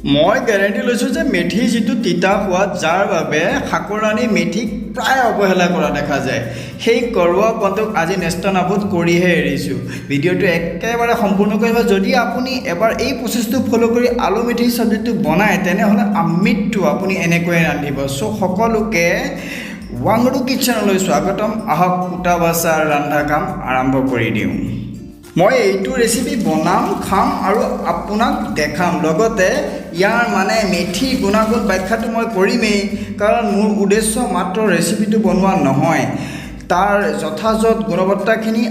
মই গেৰেণ্টি লৈছোঁ যে মেথিৰ যিটো তিতা সোৱাদ, যাৰ বাবে শাকৰাণী মেথিক প্ৰায় অৱহেলা কৰা দেখা যায়, সেই কৰোৱা পণটোক আজি নেস্তনাবুদ কৰিহে এৰিছোঁ। ভিডিঅ'টো একেবাৰে সম্পূৰ্ণ কৰিব। যদি আপুনি এবাৰ এই প্ৰচেছটো ফ'ল' কৰি আলু মেথিৰ চব্জিটো বনায়, তেনেহ'লে আমৃত্যু আপুনি এনেকৈয়ে ৰান্ধিব। চ' সকলোকে ৱাংৰু কিটচেনলৈ স্বাগতম। আহক, কুটা বাচাৰ ৰন্ধা কাম আৰম্ভ কৰি দিওঁ। মই এইটো ৰেচিপি বনাম, খাম আৰু আপোনাক দেখাম। লগতে ইয়াৰ মানে মেথিৰ গুণাগুণ ব্যাখ্যাটো মই কৰিমেই, কাৰণ মোৰ উদ্দেশ্য মাত্ৰ ৰেচিপিটো বনোৱা নহয়, তাৰ যথাযথ গুণৱত্তাখিনি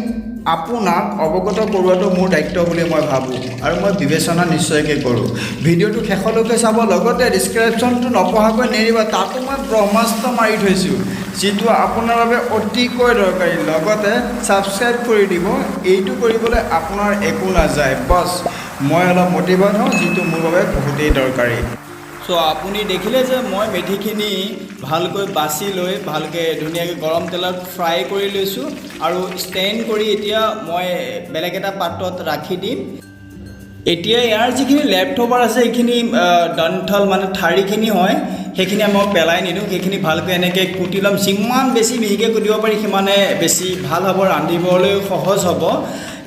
আপোনাক অৱগত কৰোৱাটো মোৰ দায়িত্ব বুলি মই ভাবোঁ আৰু মই বিবেচনা নিশ্চয়কৈ কৰোঁ। ভিডিঅ'টো শেষলৈকে চাব, লগতে ডিছক্ৰিপশ্যনটো নপঢ়াকৈ নেৰিব। তাতো মই ব্ৰহ্মাস্ত্ৰ মাৰি থৈছোঁ, যিটো আপোনাৰ বাবে অতিকৈ দৰকাৰী। লগতে ছাবস্ক্ৰাইব কৰি দিব। এইটো কৰিবলৈ আপোনাৰ একো নাযায়, বছ মই অলপ মটিভেট হওঁ, যিটো মোৰ বাবে বহুতেই দৰকাৰী। চ' আপুনি দেখিলে যে মই মেথিখিনি ভালকৈ বাছি লৈ ভালকৈ ধুনীয়াকৈ গৰম তেলত ফ্ৰাই কৰি লৈছোঁ আৰু ষ্টেণ্ড কৰি এতিয়া মই বেলেগ এটা পাত্ৰত ৰাখি দিম। এতিয়া ইয়াৰ যিখিনি লেফ্ট অভাৰ আছে, সেইখিনি ডণ্ঠল মানে ঠাৰিখিনি হয়, সেইখিনি মই পেলাই নিদিওঁ। সেইখিনি ভালকৈ এনেকৈ কুটি ল'ম। যিমান বেছি মিহিকৈ কুটিব পাৰি, সিমানে বেছি ভাল হ'ব, ৰান্ধিবলৈ সহজ হ'ব।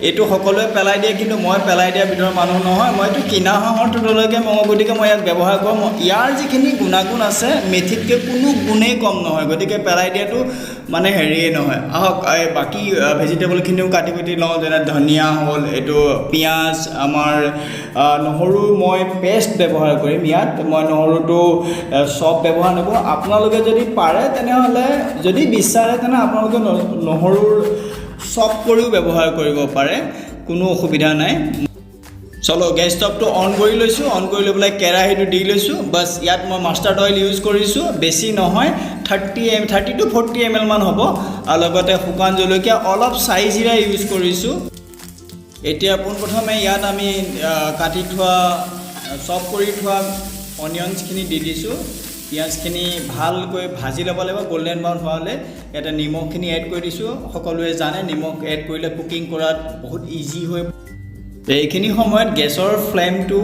এইটো সকলোৱে পেলাই দিয়ে, কিন্তু মই পেলাই দিয়া বিধৰ মানুহ নহয়। মইতো কিনা হাঁহৰ ঠোঁটলৈকে মঙহ, গতিকে মই ইয়াক ব্যৱহাৰ কৰোঁ। ইয়াৰ যিখিনি গুণাগুণ আছে, মেথিতকৈ কোনো গুণেই কম নহয়। গতিকে পেলাই দিয়াটো মানে হেৰিয়ে নহয়। আহক, এই বাকী ভেজিটেবলখিনিও কাটি কুটি লওঁ। যেনে ধনিয়া হ'ল, এইটো পিঁয়াজ, আমাৰ নহৰু। মই পেষ্ট ব্যৱহাৰ কৰিম ইয়াত। মই নহৰুটো চব ব্যৱহাৰ নকৰোঁ। আপোনালোকে যদি পাৰে তেনেহ'লে, যদি বিচাৰে তেনেহ'লে আপোনালোকে নহৰুৰ চপ কৰিও ব্যৱহাৰ কৰিব পাৰে, কোনো অসুবিধা নাই। চলো, গেছ ষ্টভটো অন কৰি লৈছোঁ। অন কৰি লৈ পেলাই কেৰাহীটো দি লৈছোঁ। বাছ, ইয়াত মই মাষ্টাৰ্ড অইল ইউজ কৰিছোঁ, বেছি নহয়, 30 to 40 ml মান হ'ব। আৰু লগতে শুকান জলকীয়া, অলপ চাই জিৰা ইউজ কৰিছোঁ। এতিয়া পোনপ্ৰথমে ইয়াত আমি কাটি থোৱা, চপ কৰি থোৱা অনিয়নছখিনি দি দিছোঁ। পিঁয়াজখিনি ভালকৈ ভাজি ল'ব লাগিব গ'ল্ডেন ব্ৰাউন হোৱালৈ। ইয়াতে নিমখখিনি এড কৰি দিছোঁ। সকলোৱে জানে, নিমখ এড কৰিলে কুকিং কৰাত বহুত ইজি হৈ। এইখিনি সময়ত গেছৰ ফ্লেমটো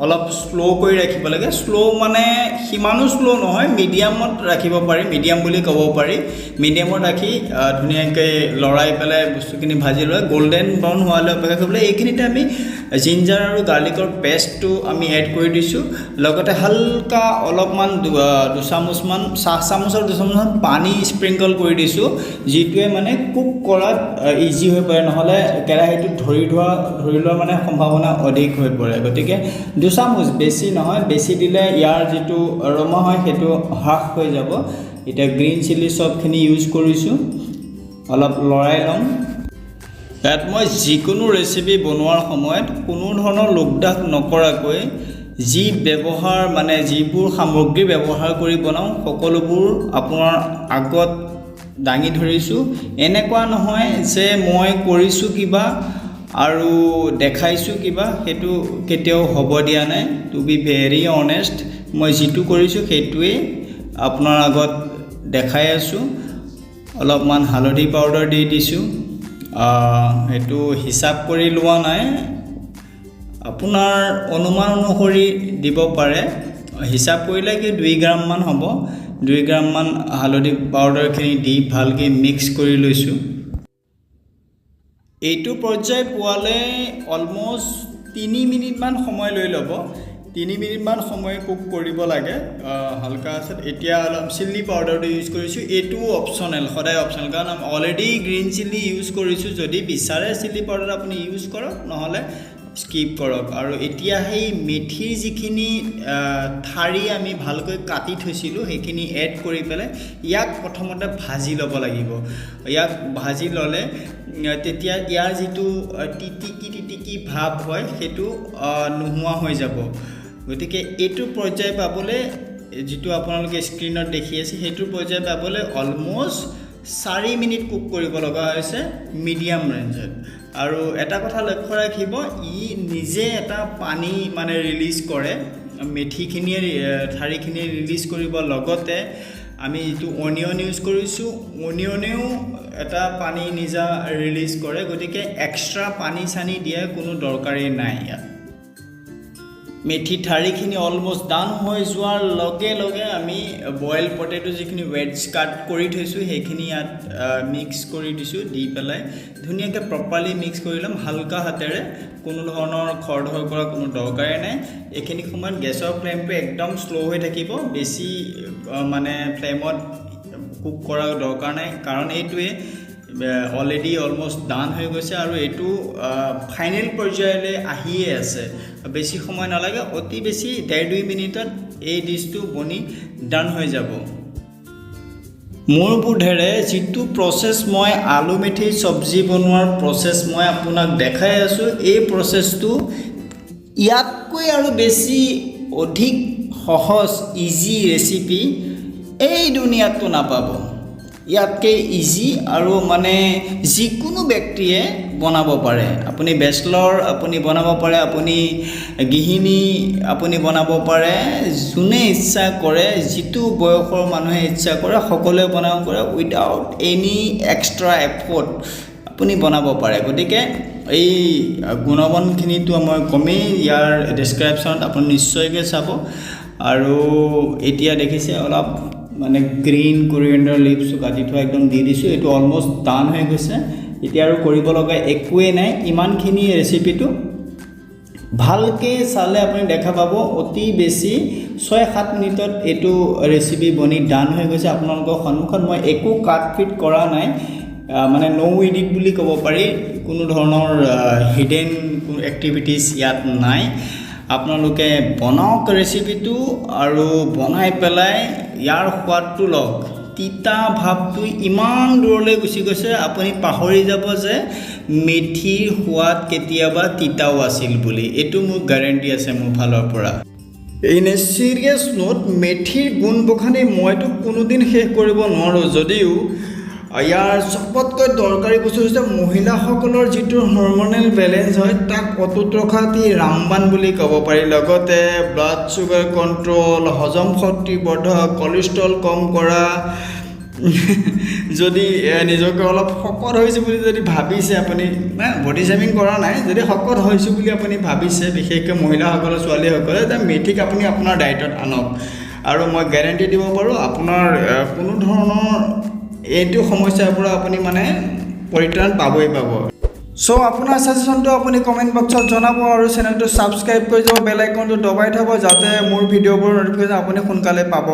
অলপ শ্ল' কৰি ৰাখিব লাগে। শ্ল' মানে সিমানো শ্ল' নহয়, মিডিয়ামত ৰাখিব পাৰি, মিডিয়াম বুলি ক'ব পাৰি। মিডিয়ামত ৰাখি ধুনীয়াকৈ লৰাই পেলাই বস্তুখিনি ভাজি লৈ গ'ল্ডেন ব্ৰাউন হোৱালৈ অপেক্ষা কৰিব লাগে। এইখিনিতে আমি জিঞ্জাৰ আৰু গাৰ্লিকৰ পেষ্টটো আমি এড কৰি দিছোঁ। লগতে হালকা অলপমান দুচামুচমান, চাহ চামুচৰ দুচামুচমান পানী স্প্ৰিংকল কৰি দিছোঁ, যিটোৱে মানে কুক কৰাত ইজি হৈ পৰে। নহ'লে কেৰাহীটোত ধৰি লোৱাৰ মানে সম্ভাৱনা অধিক হৈ পৰে। গতিকে দুচামুচ, বেছি নহয়। বেছি দিলে ইয়াৰ যিটো এৰ'মা হয়, সেইটো হ্ৰাস হৈ যাব। এতিয়া গ্ৰীণ চিলি চবখিনি ইউজ কৰিছোঁ। অলপ লৰাই ল'ম। ইয়াত মই যিকোনো ৰেচিপি বনোৱাৰ সময়ত কোনো ধৰণৰ লোক-দাগ নকৰাকৈ যি ব্যৱহাৰ, মানে যিবোৰ সামগ্ৰী ব্যৱহাৰ কৰি বনাওঁ, সকলোবোৰ আপোনাৰ আগত দাঙি ধৰিছোঁ। এনেকুৱা নহয় যে মই কৰিছোঁ কিবা আৰু দেখাইছোঁ কিবা, সেইটো কেতিয়াও হ'ব দিয়া নাই। টু বি ভেৰি অনেষ্ট, মই যিটো কৰিছোঁ সেইটোৱেই আপোনাৰ আগত দেখাই আছোঁ। অলপমান হালধি পাউডাৰ দি দিছোঁ। সেইটো হিচাপ কৰি লোৱা নাই, আপোনাৰ অনুমান অনুসৰি দিব পাৰে। হিচাপ কৰিলে কি 2 গ্ৰামমান হ'ব। 2 গ্ৰামমান হালধি পাউডাৰখিনি দি ভালকৈ মিক্স কৰি লৈছোঁ। এইটো পৰ্যায় পোৱালে অলম'ষ্ট 3 মিনিটমান সময় লৈ ল'ব। 3 মিনিটমান সময় কুক কৰিব লাগে হালকা আঁচত। এতিয়া অলপ চিলি পাউডাৰটো ইউজ কৰিছোঁ। এইটোও অপশ্যনেল, সদায় অপশ্যনেল, কাৰণ অলৰেডি গ্ৰীণ চিলি ইউজ কৰিছোঁ। যদি বিচাৰে চিলি পাউডাৰ আপুনি ইউজ কৰক, নহ'লে স্কিপ কৰক। আৰু এতিয়া সেই মেথিৰ যিখিনি ঠাৰি আমি ভালকৈ কাটি থৈছিলোঁ, সেইখিনি এড কৰি পেলাই ইয়াক প্ৰথমতে ভাজি ল'ব লাগিব। ইয়াক ভাজি ল'লে তেতিয়া ইয়াৰ যিটো তিতিকি তিতিকি ভাৱ হয়, সেইটো নোহোৱা হৈ যাব। গতিকে এইটো পৰ্যায় পাবলৈ, যিটো আপোনালোকে স্ক্ৰীণত দেখি আছে, সেইটো পৰ্যায় পাবলৈ অলম'ষ্ট 4 মিনিট কুক কৰিব লগা হৈছে মিডিয়াম ৰেঞ্জত। আৰু এটা কথা লক্ষ্য ৰাখিব, ই নিজে এটা পানী মানে ৰিলিজ কৰে। মেথিখিনিয়ে, ঠাৰিখিনিয়ে ৰিলিজ কৰিব, লগতে আমি যিটো অনিয়ন ইউজ কৰিছোঁ, অনিয়নেও এটা পানী নিজা ৰিলিজ কৰে। গতিকে এক্সট্ৰা পানী চানী দিয়াৰ কোনো দৰকাৰেই নাই ইয়াত। মেথি ঠাৰিখিনি অলমষ্ট ডান হৈ যোৱাৰ লগে লগে আমি বইল পটেটো যিখিনি ৱেজ কাট কৰি থৈছোঁ, সেইখিনি ইয়াত মিক্স কৰি দিছোঁ। দি পেলাই ধুনীয়াকৈ প্ৰপাৰলি মিক্স কৰি ল'ম হালকা হাতেৰে। কোনো ধৰণৰ খৰধৰ কৰা কোনো দৰকাৰেই নাই। এইখিনি সময়ত গেছৰ ফ্লেমটো একদম শ্ল' হৈ থাকিব। বেছি মানে ফ্লেমত কুক কৰাৰ দৰকাৰ নাই, কাৰণ এইটোৱে অলৰেডি অলমষ্ট ডান হৈ গৈছে আৰু এইটো ফাইনেল পৰ্যায়লৈ আহিয়ে আছে। বেছি সময় নালাগে, অতি বেছি 1.5-2 মিনিটত এই ডিছটো বনি ডান হৈ যাব। মোৰ বোধেৰে যিটো প্ৰচেছ মই আলু মেথি চব্জি বনোৱাৰ প্ৰচেছ মই আপোনাক দেখাই আছোঁ, এই প্ৰচেছটো ইয়াতকৈ আৰু বেছি অধিক সহজ, ইজি ৰেচিপি এই দুনিয়াততো নাপাব। ইয়াতকৈ ইজি আৰু মানে যিকোনো ব্যক্তিয়ে বনাব পাৰে। আপুনি বেচেলৰ, আপুনি বনাব পাৰে, আপুনি গৃহিণী, আপুনি বনাব পাৰে। যোনে ইচ্ছা কৰে, যিটো বয়সৰ মানুহে ইচ্ছা কৰে, সকলোৱে বনাব পাৰে। উইদাউট এনি এক্সট্ৰা এফৰ্ট আপুনি বনাব পাৰে। গতিকে এই গুণগতখিনিতো মই ক'মেই, ইয়াৰ ডেছক্ৰিপশ্যনত আপুনি নিশ্চয়কৈ চাব। আৰু এতিয়া দেখিছে, অলপ মানে গ্ৰীণ কৰিয়েণ্ডাৰ লিভছ কাটি থোৱা একদম দি দিছোঁ। এইটো অলমষ্ট ডান হৈ গৈছে। এতিয়া আৰু কৰিব লগা একোৱেই নাই। ইমানখিনি ৰেচিপিটো ভালকৈ চালে আপুনি দেখা পাব, অতি বেছি 6-7 মিনিটত এইটো ৰেচিপি বনি ডান হৈ গৈছে। আপোনালোকৰ সন্মুখত মই একো কাট ফিট কৰা নাই, মানে ন' এডিট বুলি ক'ব পাৰি। কোনো ধৰণৰ হিডেন কোনো এক্টিভিটিছ ইয়াত নাই। আপোনালোকে বনাওক ৰেচিপিটো আৰু বনাই পেলাই ইয়াৰ সোৱাদটো লওক। তিতা ভাৱটো ইমান দূৰলৈ গুচি গৈছে, আপুনি পাহৰি যাব যে মেথিৰ সোৱাদ কেতিয়াবা তিতাও আছিল বুলি। এইটো মোৰ গেৰেণ্টি আছে মোৰ ফালৰ পৰা। ইন এ চিৰিয়াছ নোট, মেথিৰ গুণ বখানি মইতো কোনোদিন শেষ কৰিব নোৱাৰোঁ যদিও ইয়াৰ চবতকৈ দৰকাৰী বস্তু হৈছে মহিলাসকলৰ যিটো হৰমনেল বেলেঞ্চ হয়, তাক অটুট ৰখা অতি ৰামবাণ বুলি ক'ব পাৰি। লগতে ব্লাড চুগাৰ কণ্ট্ৰল, হজম শক্তি বৰ্ধক, কলেষ্ট্ৰল কম কৰা। যদি নিজকে অলপ শকত হৈছোঁ বুলি যদি ভাবিছে আপুনি, মানে বডি শ্বেমিং কৰা নাই, যদি শকত হৈছোঁ বুলি আপুনি ভাবিছে, বিশেষকৈ মহিলাসকলে, ছোৱালীসকলে, তেতিয়া মেথিক আপুনি আপোনাৰ ডায়েটত আনক আৰু মই গেৰেণ্টি দিব পাৰোঁ, আপোনাৰ কোনো ধৰণৰ এইটো সমস্যাৰ পৰা আপুনি মানে পৰিত্ৰাণ পাবই পাব। চ' আপোনাৰ ছাজেশ্যনটো আপুনি কমেণ্ট বক্সত জনাব আৰু চেনেলটো ছাবস্ক্ৰাইব কৰি যাব, বেল আইকনটো দবাই থ'ব, যাতে মোৰ ভিডিঅ'বোৰ ন'টিফিকেশ্যন আপুনি সোনকালে পাব।